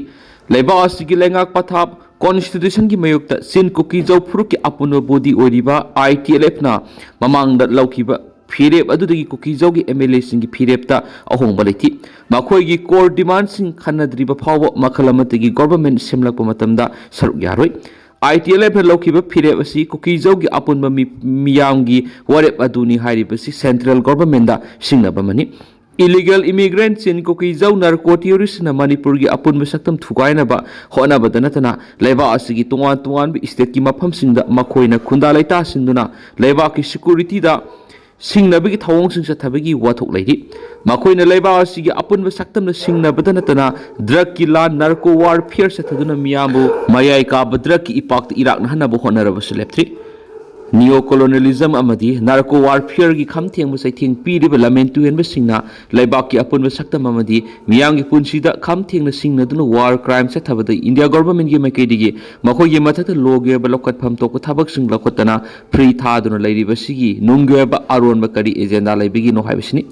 ꯂꯩꯕꯥꯛ ꯑꯁꯤꯒꯤ ꯂꯩꯉꯥꯛ ꯄꯊꯥꯞ, ꯀꯣꯟꯁꯇꯤꯇ꯭ꯌꯨꯁꯟꯒꯤ ꯃꯥꯌꯣꯛꯇ ꯆꯤꯟ ꯀꯨꯀꯤꯖꯧ ꯐꯨꯔꯨꯞꯀꯤ ꯑꯄꯨꯟꯕ ꯕꯣꯗꯤ ꯑꯣꯏꯔꯤꯕ I T L F ꯅ ꯃꯃꯥꯡꯗ ꯂꯧꯈꯤꯕ ꯐꯤꯔꯦꯞ ꯑꯗꯨꯗꯒꯤ ꯀꯨꯀꯤꯖꯧꯒꯤ ꯑꯦꯝ ꯑꯦꯜ ꯑꯦꯁꯤꯡꯒꯤ ꯐꯤꯔꯦꯞꯇ ꯑꯍꯣꯡꯕ ꯂꯩꯇꯦ꯫ ꯃꯈꯣꯏꯒꯤ ꯀꯣꯔ ꯗꯤꯃꯥꯟꯁꯤꯡ ꯈꯟꯅꯗ꯭ꯔꯤꯕ ꯐꯥꯎꯕ ꯃꯈꯜ ꯑꯃꯠꯇꯒꯤ ꯒꯣꯚꯔꯟꯃꯦꯟꯠ ꯁꯦꯝꯂꯛꯄ ꯃꯇꯝꯗ ꯁꯔꯨꯛ ꯌꯥꯔꯣꯏ꯫ I T L F ꯅ ꯂꯧꯈꯤꯕ ꯐꯤꯔꯦꯞ ꯑꯁꯤ ꯀꯨꯀꯤꯖꯧꯒꯤ ꯑꯄꯨꯟꯕ ꯃꯤ-, ꯃꯤꯌꯥꯝꯒꯤ ꯋꯥꯔꯦꯞ ꯑꯗꯨꯅꯤ ꯍꯥꯏꯔꯤꯕꯁꯤ ꯁꯦꯟꯇ꯭ꯔꯦꯜ ꯒꯣꯚꯔꯟꯃꯦꯟꯠꯗ ꯁꯤꯡꯅꯕ ꯑꯃꯅꯤ꯫ Illegal immigrant ꯆꯤꯟ ꯀꯨꯀꯤꯖꯧ ꯅꯥꯔꯀꯣ ꯇꯦꯔꯣꯔꯤꯁ꯭ꯠꯅ ꯃꯅꯤꯄꯨꯔꯒꯤ ꯑꯄꯨꯟꯕ ꯁꯛꯇꯝ ꯊꯨꯒꯥꯏꯅꯕ ꯍꯣꯠꯅꯕꯗ ꯅꯠꯇꯅ ꯂꯩꯕꯥꯛ ꯑꯁꯤꯒꯤ ꯇꯣꯉꯥꯟ ꯇꯣꯉꯥꯟꯕ ꯁ꯭ꯇꯦꯠꯀꯤ ꯃꯐꯝꯁꯤꯡꯗ ꯃꯈꯣꯏꯅ ꯈꯨꯟꯗꯥ ꯂꯩꯇꯥꯁꯤꯟꯗꯨꯅ ꯂꯩꯕꯥꯛꯀꯤ ꯁꯦꯀ꯭ꯌꯨꯔꯤꯇꯤꯗ ꯁꯤꯡꯅꯕꯒꯤ ꯊꯧꯑꯣꯡꯁꯤꯡ ꯆꯠꯊꯕꯒꯤ ꯋꯥꯊꯣꯛ ꯂꯩꯔꯤ꯫ ꯃꯈꯣꯏꯅ ꯂꯩꯕꯥꯛ ꯑꯁꯤꯒꯤ ꯑꯄꯨꯟꯕ ꯁꯛꯇꯝꯗ ꯁꯤꯡꯅꯕꯗ ꯅꯠꯇꯅ ꯗ꯭ꯔꯒꯀꯤ ꯂꯥꯟ, ꯅꯥꯔꯀꯣ ꯋꯥꯔꯐꯤꯌꯔ ꯆꯠꯊꯗꯨꯅ ꯃꯤꯌꯥꯝꯕꯨ ꯃꯌꯥꯏ ꯀꯥꯕ ꯗ꯭ꯔꯒꯀꯤ ꯏꯄꯥꯛꯇ ꯏꯔꯥꯛꯅꯍꯟꯅꯕ ꯍꯣꯠꯅꯔꯕꯁꯨ ꯂꯦꯞꯇ꯭ꯔꯤ꯫ ꯅꯤꯑꯣ ꯀꯣꯂꯣꯅꯤꯌꯦꯂꯤꯖꯝ ꯑꯃꯗꯤ ꯅꯥꯔꯀꯣ ꯋꯥꯔꯐꯤꯌꯔꯒꯤ ꯈꯝ ꯊꯦꯡꯕ ꯆꯩꯊꯦꯡ ꯄꯤꯔꯤꯕ ꯂꯝꯍꯦꯟ ꯇꯨꯍꯦꯟꯕꯁꯤꯡꯅ ꯂꯩꯕꯥꯛꯀꯤ ꯑꯄꯨꯟꯕ ꯁꯛꯇꯝ ꯑꯃꯗꯤ ꯃꯤꯌꯥꯝꯒꯤ ꯄꯨꯟꯁꯤꯗ ꯈꯝ ꯊꯦꯡꯅ ꯁꯤꯡꯅꯗꯨꯅ ꯋꯥꯔ ꯀ꯭ꯔꯥꯏꯝ ꯆꯠꯊꯕꯗ ꯏꯟꯗꯤꯌꯥ ꯒꯣꯚꯔꯟꯃꯦꯟꯠꯀꯤ ꯃꯥꯏꯀꯩꯗꯒꯤ ꯃꯈꯣꯏꯒꯤ ꯃꯊꯛꯇ ꯂꯣꯒꯤ ꯑꯣꯏꯕ ꯂꯧꯈꯠꯐꯝ ꯊꯣꯛꯄ ꯊꯕꯛꯁꯤꯡ ꯂꯧꯈꯠꯇꯅ ꯐ꯭ꯔꯤ ꯊꯥꯗꯨꯅ ꯂꯩꯔꯤꯕꯁꯤꯒꯤ ꯅꯨꯡꯒꯤ ꯑꯣꯏꯕ ꯑꯔꯣꯟꯕ ꯀꯔꯤ ꯑꯦꯖꯦꯟꯗꯥ ꯂꯩꯕꯒꯤꯅꯣ ꯍꯥꯏꯕꯁꯤꯅꯤ꯫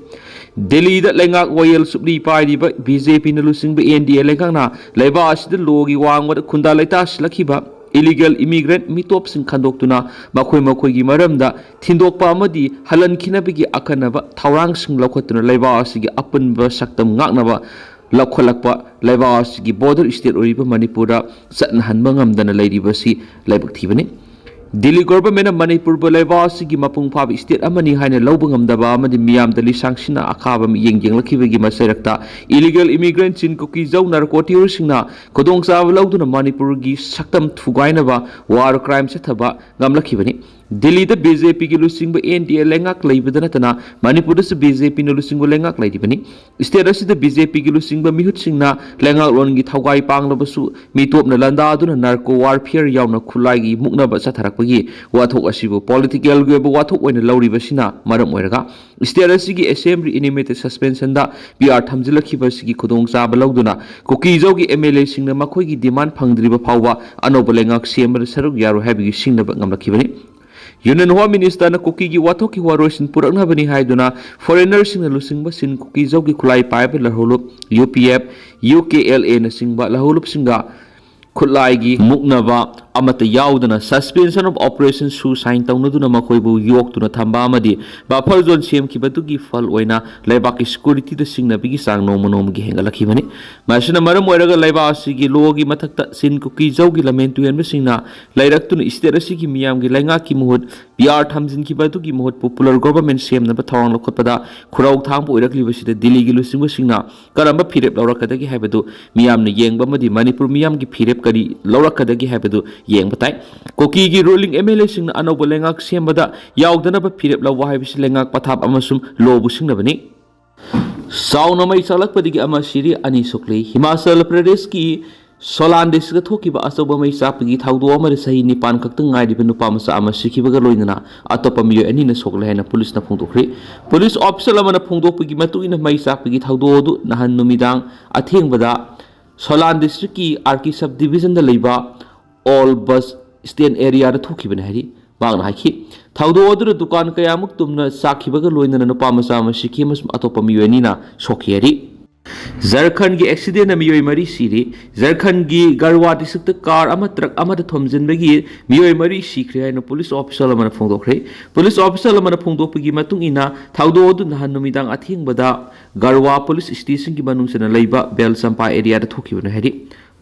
ꯗꯦꯜꯂꯤꯗ ꯂꯩꯉꯥꯛ ꯋꯥꯌꯦꯜ ꯁꯨꯞꯂꯤ ꯄꯥꯏꯔꯤꯕ ꯕꯤ ꯖꯦ ꯄꯤꯅ ꯂꯨꯆꯤꯡꯕ ꯑꯦꯟ ꯗꯤ ꯑꯦ ꯂꯩꯉꯥꯛꯅ ꯂꯩꯕꯥꯛ ꯑꯁꯤꯗ ꯂꯣꯒꯤ ꯋꯥꯡꯃꯗ ꯈꯨꯟꯗꯥ ꯂꯩꯇꯥꯁꯤꯜꯂꯛꯈꯤꯕ ꯏꯂꯤꯒꯦꯜ ꯏꯃꯤꯒ꯭ꯔꯦꯟꯠ ꯃꯤꯇꯣꯞꯁꯤꯡ ꯈꯟꯗꯣꯛꯇꯨꯅ ꯃꯈꯣꯏ ꯃꯈꯣꯏꯒꯤ ꯃꯔꯝꯗ ꯊꯤꯟꯗꯣꯛꯄ ꯑꯃꯗꯤ ꯍꯜꯍꯟꯈꯤꯅꯕꯒꯤ ꯑꯈꯟꯅꯕ ꯊꯧꯔꯥꯡꯁꯤꯡ ꯂꯧꯈꯠꯇꯨꯅ ꯂꯩꯕꯥꯛ ꯑꯁꯤꯒꯤ ꯑꯄꯨꯟꯕ ꯁꯛꯇꯝ ꯉꯥꯛꯅꯕ ꯂꯧꯈꯠꯂꯛꯄ ꯂꯩꯕꯥꯛ ꯑꯁꯤꯒꯤ ꯕꯣꯔꯗꯔ ꯁ꯭ꯇꯦꯠ ꯑꯣꯏꯔꯤꯕ ꯃꯅꯤꯄꯨꯔꯗ ꯆꯠꯅꯍꯟꯕ ꯉꯝꯗꯅ ꯂꯩꯔꯤꯕꯁꯤ ꯂꯥꯏꯕꯛ ꯊꯤꯕꯅꯤ꯫ ꯗꯤꯜꯂꯤ ꯒꯣꯚꯔꯟꯃꯦꯟꯠꯅ ꯃꯅꯤꯄꯨꯔꯕꯨ ꯂꯩꯕꯥꯛ ꯑꯁꯤꯒꯤ ꯃꯄꯨꯡ ꯐꯥꯕ ꯁ꯭ꯇꯦꯠ ꯑꯃꯅꯤ ꯍꯥꯏꯅ ꯂꯧꯕ ꯉꯝꯗꯕ ꯑꯃꯗꯤ ꯃꯤꯌꯥꯝꯗ ꯂꯤꯁꯥꯡ ꯁꯤꯠꯅ ꯑꯈꯥꯕ ꯃꯤꯠꯌꯦꯡ ꯌꯦꯡꯂꯛꯈꯤꯕꯒꯤ ꯃꯆꯩꯔꯛꯇ ꯏꯂꯤꯒꯦꯜ ꯏꯃꯤꯒ꯭ꯔꯦꯟꯠꯁꯤꯡ ꯀꯨꯀꯤꯖꯧ ꯅꯥꯔꯀꯣ ꯇꯦꯔꯣꯔꯤꯁ꯭ꯠꯁꯤꯡꯅ ꯈꯨꯗꯣꯡꯆꯥꯕ ꯂꯧꯗꯨꯅ ꯃꯅꯤꯄꯨꯔꯒꯤ ꯁꯛꯇꯝ ꯊꯨꯒꯥꯏꯅꯕ ꯋꯥꯔ ꯀ꯭ꯔꯥꯏꯝ ꯆꯠꯊꯕ ꯉꯝꯂꯛꯈꯤꯕꯅꯤ꯫ ꯗꯤꯜꯂꯤꯗ ꯕꯤ ꯖꯦ ꯄꯤꯒꯤ ꯂꯨꯆꯤꯡꯕ ꯑꯦꯟ ꯗꯤ ꯑꯦ ꯂꯩꯉꯥꯛ ꯂꯩꯕꯗ ꯅꯠꯇꯅ ꯃꯅꯤꯄꯨꯔꯗꯁꯨ ꯕꯤ ꯖꯦ ꯄꯤꯅ ꯂꯨꯆꯤꯡꯕ ꯂꯩꯉꯥꯛ ꯂꯩꯔꯤꯕꯅꯤ꯫ ꯁ꯭ꯇꯦꯠ ꯑꯁꯤꯗ ꯕꯤ ꯖꯦ ꯄꯤꯒꯤ ꯂꯨꯆꯤꯡꯕ ꯃꯤꯍꯨꯠꯁꯤꯡꯅ ꯂꯩꯉꯥꯛꯂꯣꯟꯒꯤ ꯊꯧꯒꯥꯏ ꯄꯥꯡꯂꯕꯁꯨ ꯃꯤꯇꯣꯞꯅ ꯂꯥꯟꯗꯥꯗꯨꯅ ꯅꯥꯔꯀꯣ ꯋꯥꯔꯐꯤꯌꯔ ꯌꯥꯎꯅ ꯈꯨꯠꯂꯥꯏꯒꯤ ꯃꯨꯛꯅꯕ ꯆꯠꯊꯔꯛꯄꯒꯤ ꯋꯥꯊꯣꯛ ꯑꯁꯤꯕꯨ ꯄꯣꯂꯤꯇꯤꯀꯦꯜꯒꯤ ꯑꯣꯏꯕ ꯋꯥꯊꯣꯛ ꯑꯣꯏꯅ ꯂꯧꯔꯤꯕꯁꯤꯅ ꯃꯔꯝ ꯑꯣꯏꯔꯒ ꯁ꯭ꯇꯦꯠ ꯑꯁꯤꯒꯤ ꯑꯦꯁꯦꯝꯕ꯭ꯂꯤ ꯑꯦꯅꯤꯃꯦꯇꯦꯗ ꯁꯁꯄꯦꯟꯁꯟꯗ ꯄꯤ ꯑꯥꯔ ꯊꯝꯖꯤꯜꯂꯛꯈꯤꯕ ꯑꯁꯤꯒꯤ ꯈꯨꯗꯣꯡꯆꯥꯕ ꯂꯧꯗꯨꯅ ꯀꯨꯀꯤꯖꯧꯒꯤ ꯑꯦꯝ ꯑꯦꯜ ꯑꯦꯁꯤꯡꯅ ꯃꯈꯣꯏꯒꯤ ꯗꯤꯃꯥꯟ ꯐꯪꯗ꯭ꯔꯤꯕ ꯐꯥꯎꯕ ꯑꯅꯧꯕ ꯂꯩꯉꯥꯛ ꯁꯦꯝꯕꯗ ꯁꯔꯨꯛ ꯌꯥꯔꯣꯏ ꯍꯥꯏꯕꯒꯤ ꯁꯤꯡꯅꯕ ꯉꯝꯂꯛꯈꯤꯕꯅꯤ꯫ ꯌꯨꯅꯤꯌꯟ ꯍꯣꯝ ꯃꯤꯅꯤꯁꯇꯔꯅ ꯀꯨꯀꯤꯒꯤ ꯋꯥꯊꯣꯛꯀꯤ ꯋꯥꯔꯣꯏꯁꯤꯟ ꯄꯨꯔꯛꯅꯕꯅꯤ ꯍꯥꯏꯗꯨꯅ ꯐꯣꯔꯦꯅꯔꯁꯤꯡꯅ ꯂꯨꯆꯤꯡꯕ ꯁꯤꯟ ꯀꯨꯀꯤꯖꯧꯒꯤ ꯈꯨꯠꯂꯥꯏ ꯄꯥꯏꯕ ꯂꯧꯍꯧꯂꯨꯞ, U P F, U K L ꯑꯦꯅꯆꯤꯡꯕ ꯂꯧꯍꯧꯂꯨꯞꯁꯤꯡꯒ ꯈꯨꯠꯂꯥꯏꯒꯤ ꯃꯨꯛꯅꯕ ꯑꯃꯠꯇ ꯌꯥꯎꯗꯅ Suspension of Operation ꯁꯨ ꯁꯥꯏꯟ ꯇꯧꯅꯗꯨꯅ ꯃꯈꯣꯏꯕꯨ ꯌꯣꯛꯇꯨꯅ ꯊꯝꯕ ꯑꯃꯗꯤ ꯕꯐꯔ ꯖꯣꯟ ꯁꯦꯝꯈꯤꯕꯗꯨꯒꯤ ꯐꯜ ꯑꯣꯏꯅ ꯂꯩꯕꯥꯛꯀꯤ ꯁꯦꯀ꯭ꯌꯨꯔꯤꯇꯤꯗ ꯁꯤꯡꯅꯕꯒꯤ ꯆꯥꯡ ꯅꯣꯡꯃ ꯅꯣꯡꯃꯒꯤ ꯍꯦꯟꯒꯠꯂꯛꯈꯤꯕꯅꯤ꯫ ꯃꯁꯤꯅ ꯃꯔꯝ ꯑꯣꯏꯔꯒ ꯂꯩꯕꯥꯛ ꯑꯁꯤꯒꯤ ꯂꯣꯒꯤ ꯃꯊꯛꯇ ꯁꯤꯟ ꯀꯨꯀꯤꯖꯧꯒꯤ ꯂꯝꯍꯦꯟ ꯇꯨꯍꯦꯟꯕꯁꯤꯡꯅ ꯂꯩꯔꯛꯇꯨꯅ ꯁ꯭ꯇꯦꯠ ꯑꯁꯤꯒꯤ ꯃꯤꯌꯥꯝꯒꯤ ꯂꯩꯉꯥꯛꯀꯤ ꯃꯍꯨꯠ ꯄꯤ ꯑꯥꯔ ꯊꯝꯖꯤꯟꯈꯤꯕ ꯑꯗꯨꯒꯤ ꯃꯍꯨꯠ ꯄꯣꯄꯨꯂꯔ ꯒꯣꯚꯔꯟꯃꯦꯟꯠ ꯁꯦꯝꯅꯕ ꯊꯧꯔꯥꯡ ꯂꯧꯈꯠꯄꯗ ꯈꯨꯔꯧ ꯊꯥꯡꯕ ꯑꯣꯏꯔꯛꯂꯤꯕꯁꯤꯗ ꯗꯤꯜꯂꯤꯒꯤ ꯂꯨꯆꯤꯡꯕꯁꯤꯡꯅ ꯀꯔꯝꯕ ꯐꯤꯔꯦꯞ ꯂꯧꯔꯛꯀꯗꯒꯦ ꯍꯥꯏꯕꯗꯨ ꯃꯤꯌꯥꯝꯅ ꯌꯦꯡꯕ ꯑꯃꯗꯤ ꯃꯅꯤꯄꯨꯔ ꯃꯤꯌꯥꯝꯒꯤ ꯐꯤꯔꯦꯞ ꯀꯔꯤ ꯂꯧꯔꯛꯀꯗꯒꯦ ꯍꯥꯏꯕꯗꯨ ꯌꯦꯡꯕ ꯇꯥꯏ꯫ ꯀꯨꯀꯤꯒꯤ ꯔꯨꯂꯤꯡ ꯑꯦꯝ ꯑꯦꯜ ꯑꯦꯁꯤꯡꯅ ꯑꯅꯧꯕ ꯂꯩꯉꯥꯛ ꯁꯦꯝꯕꯗ ꯌꯥꯎꯗꯅꯕ ꯐꯤꯔꯦꯞ ꯂꯧꯕ ꯍꯥꯏꯕꯁꯤ ꯂꯩꯉꯥꯛ ꯄꯊꯥꯞ ꯑꯃꯁꯨꯡ ꯂꯣꯕꯨ ꯁꯤꯡꯅꯕꯅꯤ꯫ ꯆꯥꯎꯅ ꯃꯩ ꯆꯥꯛꯂꯛꯄꯗꯒꯤ ꯑꯃ ꯁꯤꯔꯤ, ꯑꯅꯤ ꯁꯣꯛꯂꯤ꯫ ꯍꯤꯃꯥꯆꯜ ꯄ꯭ꯔꯗꯦꯁꯀꯤ ꯁꯣꯂꯥꯟ ꯗꯤꯁꯇ꯭ꯔꯤꯛꯇ ꯊꯣꯛꯈꯤꯕ ꯑꯆꯧꯕ ꯃꯩ ꯆꯥꯛꯄꯒꯤ ꯊꯧꯗꯣꯛ ꯑꯃꯗ ꯆꯍꯤ ꯅꯤꯄꯥꯟ ꯈꯛꯇ ꯉꯥꯏꯔꯤꯕ ꯅꯨꯄꯥ ꯃꯆꯥ ꯑꯃ ꯁꯤꯈꯤꯕꯒ ꯂꯣꯏꯅꯅ ꯑꯇꯣꯞꯄ ꯃꯤꯑꯣꯏ ꯑꯅꯤꯅ ꯁꯣꯛꯂꯦ ꯍꯥꯏꯅ ꯄꯨꯂꯤꯁꯅ ꯐꯣꯡꯗꯣꯛꯈ꯭ꯔꯦ꯫ ꯄꯨꯂꯤꯁ ꯑꯣꯐꯤꯁꯤꯌꯦꯜ ꯑꯃꯅ ꯐꯣꯡꯗꯣꯛꯄꯒꯤ ꯃꯇꯨꯡ ꯏꯟꯅ ꯃꯩ ꯆꯥꯛꯄꯒꯤ ꯊꯧꯗꯣꯛ ꯑꯗꯨ ꯅꯍꯥꯟ ꯅꯨꯃꯤꯗꯥꯡ ꯑꯊꯦꯡꯕꯗ ꯁꯣꯂꯥꯟ ꯗꯤꯁꯇ꯭ꯔꯤꯛꯀꯤ ꯑꯥꯔ ꯀꯦ ꯁꯕ ꯗꯤꯕꯤꯖꯟꯗ ꯂꯩꯕ ꯑꯣꯜ ꯕꯁ ꯁ꯭ꯇꯦꯟ ꯑꯦꯔꯤꯌꯥꯗ ꯊꯣꯛꯈꯤꯕꯅꯤ ꯍꯥꯏꯔꯤ꯫ ꯃꯍꯥꯛꯅ ꯍꯥꯏꯈꯤ, ꯊꯧꯗꯣꯛ ꯑꯗꯨꯗ ꯗꯨꯀꯥꯟ ꯀꯌꯥꯃꯨꯛ ꯇꯨꯝꯅ ꯆꯥꯛꯈꯤꯕꯒ ꯂꯣꯏꯅꯅ ꯅꯨꯄꯥ ꯃꯆꯥ ꯑꯃ ꯁꯤꯈꯤ ꯑꯃꯁꯨꯡ ꯑꯇꯣꯞꯄ ꯃꯤꯑꯣꯏ ꯑꯅꯤꯅ ꯁꯣꯛꯈꯤ ꯍꯥꯏꯔꯤ꯫ ꯖꯔꯈꯟꯒꯤ ꯑꯦꯛꯁꯤꯗꯦꯟꯅ ꯃꯤꯑꯣꯏ ꯃꯔꯤ ꯁꯤꯔꯤ꯫ ꯖꯔꯈꯟꯒꯤ ꯒꯔꯋꯥ ꯗꯤꯁꯇ꯭ꯔꯤꯛꯇ ꯀꯥꯔ ꯑꯃ ꯇ꯭ꯔꯛ ꯑꯃꯗ ꯊꯣꯝꯖꯤꯟꯕꯒꯤ ꯃꯤꯑꯣꯏ ꯃꯔꯤ ꯁꯤꯈ꯭ꯔꯦ ꯍꯥꯏꯅ ꯄꯨꯂꯤꯁ ꯑꯣꯐꯤꯁꯤꯌꯦꯜ ꯑꯃꯅ ꯐꯣꯡꯗꯣꯛꯈ꯭ꯔꯦ꯫ ꯄꯨꯂꯤꯁ ꯑꯣꯐꯤꯁꯤꯌꯦꯜ ꯑꯃꯅ ꯐꯣꯡꯗꯣꯛꯄꯒꯤ ꯃꯇꯨꯡ ꯏꯟꯅ, ꯊꯧꯗꯣꯛ ꯑꯗꯨ ꯅꯍꯥꯟ ꯅꯨꯃꯤꯗꯥꯡ ꯑꯊꯦꯡꯕꯗ ꯒꯔꯋꯥ ꯄꯨꯂꯤꯁ ꯁ꯭ꯇꯦꯁꯟꯒꯤ ꯃꯅꯨꯡ ꯆꯟꯅ ꯂꯩꯕ ꯕꯦꯜ ꯆꯝꯄꯥ ꯑꯦꯔꯤꯌꯥꯗ ꯊꯣꯛꯈꯤꯕꯅꯤ ꯍꯥꯏꯔꯤ꯫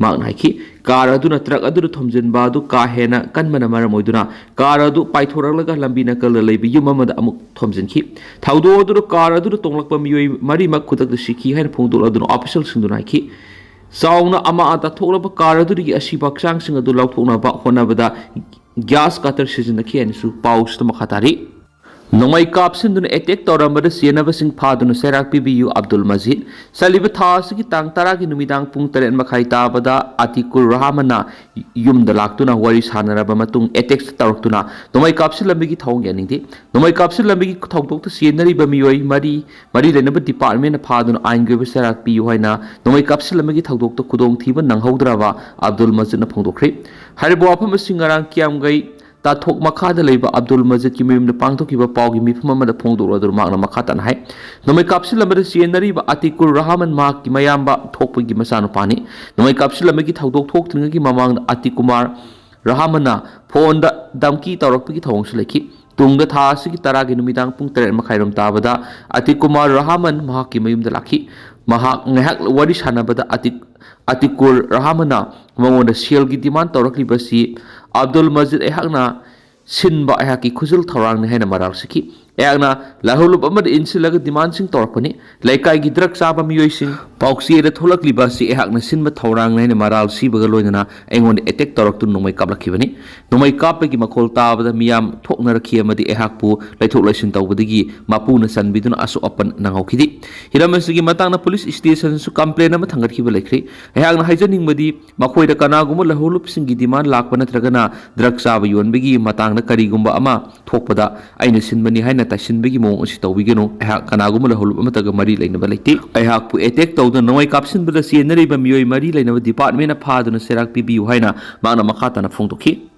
ꯃꯍꯥꯛꯅ ꯍꯥꯏꯈꯤ, ꯀꯥꯔ ꯑꯗꯨꯅ ꯇ꯭ꯔꯛ ꯑꯗꯨꯗ ꯊꯣꯝꯖꯤꯟꯕ ꯑꯗꯨ ꯀꯥ ꯍꯦꯟꯅ ꯀꯟꯕꯅ ꯃꯔꯝ ꯑꯣꯏꯗꯨꯅ ꯀꯥꯔ ꯑꯗꯨ ꯄꯥꯏꯊꯣꯔꯛꯂꯒ ꯂꯝꯕꯤ ꯅꯥꯀꯜꯗ ꯂꯩꯕ ꯌꯨꯝ ꯑꯃꯗ ꯑꯃꯨꯛ ꯊꯣꯝꯖꯤꯟꯈꯤ꯫ ꯊꯧꯗꯣꯛ ꯑꯗꯨꯗ ꯀꯥꯔ ꯑꯗꯨꯗ ꯇꯣꯡꯂꯛꯄ ꯃꯤꯑꯣꯏ ꯃꯔꯤꯃꯛ ꯈꯨꯗꯛꯇ ꯁꯤꯈꯤ ꯍꯥꯏꯅ ꯐꯣꯡꯗꯣꯛꯂꯗꯨꯅ ꯑꯣꯐꯤꯁꯤꯌꯦꯜꯁꯤꯡꯗꯨꯅ ꯍꯥꯏꯈꯤ꯫ ꯆꯥꯎꯅ ꯑꯃꯥꯡ ꯑꯇꯥ ꯊꯣꯛꯂꯕ ꯀꯥꯔ ꯑꯗꯨꯗꯒꯤ ꯑꯁꯤꯕ ꯍꯛꯆꯥꯡꯁꯤꯡ ꯑꯗꯨ ꯂꯧꯊꯣꯛꯅꯕ ꯍꯣꯠꯅꯕꯗ ꯒ꯭ꯌꯥꯁ ꯀꯇꯔ ꯁꯤꯖꯤꯟꯅꯈꯤ ꯍꯥꯏꯅꯁꯨ ꯄꯥꯎꯁꯤꯗ ꯃꯈꯥ ꯇꯥꯔꯤ꯫ ꯅꯣꯡꯃꯩ ꯀꯥꯞꯁꯤꯟꯗꯨꯅ ꯑꯦꯇꯦꯛ ꯇꯧꯔꯝꯕꯗ ꯆꯦꯟꯅꯕꯁꯤꯡ ꯐꯥꯗꯨꯅ ꯆꯩꯔꯥꯛ ꯄꯤꯕꯤꯌꯨ ꯑꯕꯗꯨꯜ ꯃꯖꯤꯗ꯫ ꯆꯠꯂꯤꯕ ꯊꯥ ꯑꯁꯤꯒꯤ ꯇꯥꯡ ꯇꯔꯥꯒꯤ ꯅꯨꯃꯤꯗꯥꯡ ꯄꯨꯡ ꯇꯔꯦꯠ ꯃꯈꯥꯏ ꯇꯥꯕꯗ ꯑꯇꯤꯀꯨꯔ ꯔꯍꯃꯟꯅ ꯌꯨꯝꯗ ꯂꯥꯛꯇꯨꯅ ꯋꯥꯔꯤ ꯁꯥꯟꯅꯔꯕ ꯃꯇꯨꯡ ꯑꯦꯇꯦꯛ ꯇꯧꯔꯛꯇꯨꯅ ꯅꯣꯡꯃꯩ ꯀꯥꯞꯁꯤꯜꯂꯝꯕꯒꯤ ꯊꯧꯑꯣꯡ ꯌꯥꯅꯤꯡꯗꯦ꯫ ꯅꯣꯡꯃꯩ ꯀꯥꯞꯁꯤꯜꯂꯝꯕꯒꯤ ꯊꯧꯗꯣꯛꯇ ꯆꯦꯟꯅꯔꯤꯕ ꯃꯤꯑꯣꯏ ꯃꯔꯤ, ꯃꯔꯤ ꯂꯩꯅꯕ ꯗꯤꯄꯥꯔꯠꯃꯦꯟꯅ ꯐꯥꯗꯨꯅ ꯑꯥꯏꯟꯒꯤ ꯑꯣꯏꯕ ꯆꯩꯔꯥꯛ ꯄꯤꯌꯨ ꯍꯥꯏꯅ ꯅꯣꯡꯃꯩ ꯀꯥꯞꯁꯤꯜꯂꯝꯕꯒꯤ ꯊꯧꯗꯣꯛꯇ ꯈꯨꯗꯣꯡꯊꯤꯕ ꯅꯪꯍꯧꯗ꯭ꯔꯕ ꯑꯕꯗꯨꯜ ꯃꯖꯤꯗꯅ ꯐꯣꯡꯗꯣꯛꯈ꯭ꯔꯦ꯫ ꯍꯥꯏꯔꯤꯕ ꯋꯥꯐꯝ ꯑꯁꯤ ꯉꯔꯥꯡ ꯀꯤꯌꯥꯝꯒꯩ ꯇꯥꯊꯣꯛ ꯃꯈꯥꯗ ꯂꯩꯕ ꯑꯕꯗꯨꯜ ꯃꯖꯤꯗꯀꯤ ꯃꯌꯨꯝꯗ ꯄꯥꯡꯊꯣꯛꯈꯤꯕ ꯄꯥꯎꯒꯤ ꯃꯤꯐꯝ ꯑꯃꯗ ꯐꯣꯡꯗꯣꯛꯂꯗꯨꯅ ꯃꯍꯥꯛꯅ ꯃꯈꯥ ꯇꯥꯅ ꯍꯥꯏ, ꯅꯣꯡꯃꯩ ꯀꯥꯞꯁꯤꯜꯂꯝꯕꯗ ꯆꯦꯟꯅꯔꯤꯕ ꯑꯇꯤꯀꯨꯔ ꯔꯍꯃꯟ ꯃꯍꯥꯛꯀꯤ ꯃꯌꯥꯝꯕ ꯊꯣꯛꯄꯒꯤ ꯃꯆꯥꯅꯨꯄꯥꯅꯤ꯫ ꯅꯣꯡꯃꯩ ꯀꯥꯞꯁꯤꯜꯂꯝꯕꯒꯤ ꯊꯧꯗꯣꯛ ꯊꯣꯛꯇ꯭ꯔꯤꯉꯩꯒꯤ ꯃꯃꯥꯡꯗ ꯑꯇꯤꯀꯨꯃꯥꯔ ꯔꯍꯃꯟꯅ ꯐꯣꯟꯗ ꯙꯝꯀꯤ ꯇꯧꯔꯛꯄꯒꯤ ꯊꯧꯑꯣꯡꯁꯨ ꯂꯩꯈꯤ꯫ ꯇꯨꯡꯗ ꯊꯥ ꯑꯁꯤꯒꯤ ꯇꯔꯥꯒꯤ ꯅꯨꯃꯤꯗꯥꯡ ꯄꯨꯡ ꯇꯔꯦꯠ ꯃꯈꯥꯏꯔꯣꯝ ꯇꯥꯕꯗ ꯑꯇꯤꯀꯨꯃꯥꯔ ꯔꯍꯃꯟ ꯃꯍꯥꯛꯀꯤ ꯃꯌꯨꯝꯗ ꯂꯥꯛꯈꯤ꯫ ꯃꯍꯥꯛ ꯉꯥꯏꯍꯥꯛ ꯋꯥꯔꯤ ꯁꯥꯟꯅꯕꯗ ꯑꯇꯤꯛ ꯑꯇꯤꯀꯨꯔ ꯔꯍꯃꯟꯅ ꯃꯉꯣꯟꯗ ꯁꯦꯜꯒꯤ ꯗꯤꯃꯥꯟ ꯇꯧꯔꯛꯂꯤꯕꯁꯤ ꯑꯕꯗꯨꯜ ꯃꯖꯤꯗ ꯑꯩꯍꯥꯛꯅ ꯁꯤꯟꯕ ꯑꯩꯍꯥꯛꯀꯤ ꯈꯨꯖꯤꯜ ꯊꯧꯔꯥꯡꯅꯤ ꯍꯥꯏꯅ ꯃꯔꯥꯜ ꯁꯤꯈꯤ꯫ ꯑꯩꯍꯥꯛꯅ ꯂꯥꯏꯍꯧꯂꯨꯞ ꯑꯃꯗ ꯏꯟꯁꯤꯜꯂꯒ ꯗꯤꯃꯥꯟꯁꯤꯡ ꯇꯧꯔꯛꯄꯅꯤ꯫ ꯂꯩꯀꯥꯏꯒꯤ ꯗ꯭ꯔꯒ ꯆꯥꯕ ꯃꯤꯑꯣꯏꯁꯤꯡ ꯄꯥꯎꯆꯦꯗ ꯊꯣꯛꯂꯛꯂꯤꯕ ꯑꯁꯤ ꯑꯩꯍꯥꯛꯅ ꯁꯤꯟꯕ ꯊꯧꯔꯥꯡꯅꯤ ꯍꯥꯏꯅ ꯃꯔꯥꯜ ꯁꯤꯕꯒ ꯂꯣꯏꯅꯅ ꯑꯩꯉꯣꯟꯗ ꯑꯦꯇꯦꯛ ꯇꯧꯔꯛꯇꯨꯅ ꯅꯣꯡꯃꯩ ꯀꯥꯞꯂꯛꯈꯤꯕꯅꯤ꯫ ꯅꯣꯡꯃꯩ ꯀꯥꯞꯄꯒꯤ ꯃꯈꯣꯜ ꯇꯥꯕꯗ ꯃꯤꯌꯥꯝ ꯊꯣꯛꯅꯔꯛꯈꯤ ꯑꯃꯗꯤ ꯑꯩꯍꯥꯛꯄꯨ ꯂꯩꯊꯣꯛ ꯂꯩꯁꯤꯟ ꯇꯧꯕꯗꯒꯤ ꯃꯄꯨꯅ ꯆꯟꯕꯤꯗꯨꯅ ꯑꯁꯣꯛ ꯑꯄꯟ ꯅꯪꯍꯧꯈꯤꯗꯦ꯫ ꯍꯤꯔꯝ ꯑꯁꯤꯒꯤ ꯃꯇꯥꯡꯗ ꯄꯨꯂꯤꯁ ꯁ꯭ꯇꯦꯁꯟꯁꯨ ꯀꯝꯄ꯭ꯂꯦꯟ ꯑꯃ ꯊꯥꯡꯒꯠꯈꯤꯕ ꯂꯩꯈ꯭ꯔꯦ꯫ ꯑꯩꯍꯥꯛꯅ ꯍꯥꯏꯖꯅꯤꯡꯕꯗꯤ ꯃꯈꯣꯏꯗ ꯀꯅꯥꯒꯨꯝꯕ ꯂꯥꯏꯍꯧꯂꯨꯞꯁꯤꯡꯒꯤ ꯗꯤꯃꯥꯟ ꯂꯥꯛꯄ ꯅꯠꯇ꯭ꯔꯒꯅ ꯗ꯭ꯔꯒ ꯆꯥꯕ ꯌꯣꯟꯕꯒꯤ ꯃꯇꯥꯡꯗ ꯀꯔꯤꯒꯨꯝꯕ ꯑꯃ ꯊꯣꯛꯄꯗ ꯑꯩꯅ ꯁꯤꯟꯕꯅꯤ ꯍꯥꯏꯅ ꯇꯥꯏꯁꯤꯟꯕꯒꯤ ꯃꯑꯣꯡ ꯑꯁꯤ ꯇꯧꯕꯤꯒꯅꯨ꯫ ꯑꯩꯍꯥꯛ ꯀꯅꯥꯒꯨꯝꯕ ꯂꯥꯏꯍꯧꯂꯨꯞ ꯑꯃꯠꯇꯒ ꯃꯔꯤ ꯂꯩꯅꯕ ꯂꯩꯇꯦ꯫ ꯑꯩꯍꯥꯛꯄꯨ ꯑꯦꯇꯦꯛ ꯇꯧꯗꯨꯅ ꯅꯣꯡꯃꯩ ꯀꯥꯞꯁꯤꯟꯕꯗ ꯆꯦꯟꯅꯔꯤꯕ ꯃꯤꯑꯣꯏ ꯃꯔꯤ ꯂꯩꯅꯕ ꯗꯤꯄꯥꯔꯠꯃꯦꯟꯅ ꯐꯥꯗꯨꯅ ꯆꯩꯔꯥꯛ ꯄꯤꯕꯤꯌꯨ ꯍꯥꯏꯅ ꯃꯍꯥꯛꯅ ꯃꯈꯥ ꯇꯥꯅ ꯐꯣꯡꯗꯣꯛꯈꯤ꯫